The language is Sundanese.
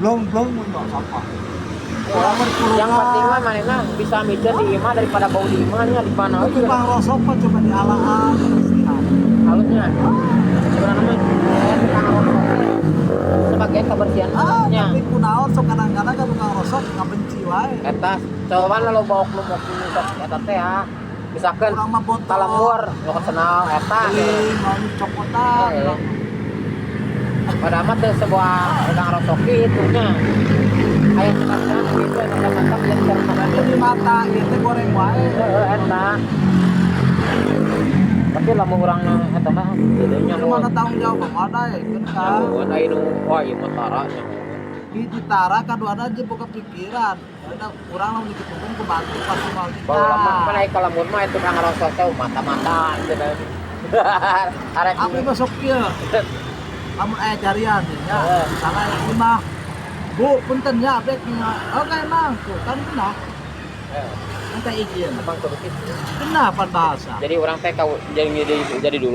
Blong blong enggak sampah. Urang mah di Yang penting mah manehna bisa miceun di imah daripada bau di imahnya di mana we juga. Tukang rosok mah coba dialaan, bersihan. Halusnya. Sebenarnya mah tukang rosok sebagian kebersihan Ah, nya. tapi kunaon sok kadang-kadang kan tukang rosok ngabenci wae. Eta coba lo bawa nu mau sok eta teh ya. Misalkan Urang mah botol. Kalembur nu kenal eta. Beli mau copotan. Eh. Padahal mah teu sebuah tukang rosok itu nya. Aya tukang gitu eta mantap yang cara Di mata ieu teh goreng wae. Heeh, eta. Tapi lamun urang eta mah jadinya Di mana tanggung jawab ada ya kan ka. Nuhun aya nu wah ieu mah tara nya. Hiji tara kaduana aja boga pikiran. Ada urang lamun dikitukeun ku batur pasti mau kita. Baheula mah pan aya kalembur mah tukang rosok teh mata-mata gitu kan. Arek Abdi masuk kieu. Lamun aya carian ya, misalnya aya imah. Bu, punten ya, abdi oke emang tuh kan kena. Minta izin. Emang kudu kitu. Kenapa bahasa? Jadi urang teh kau jadi dulu.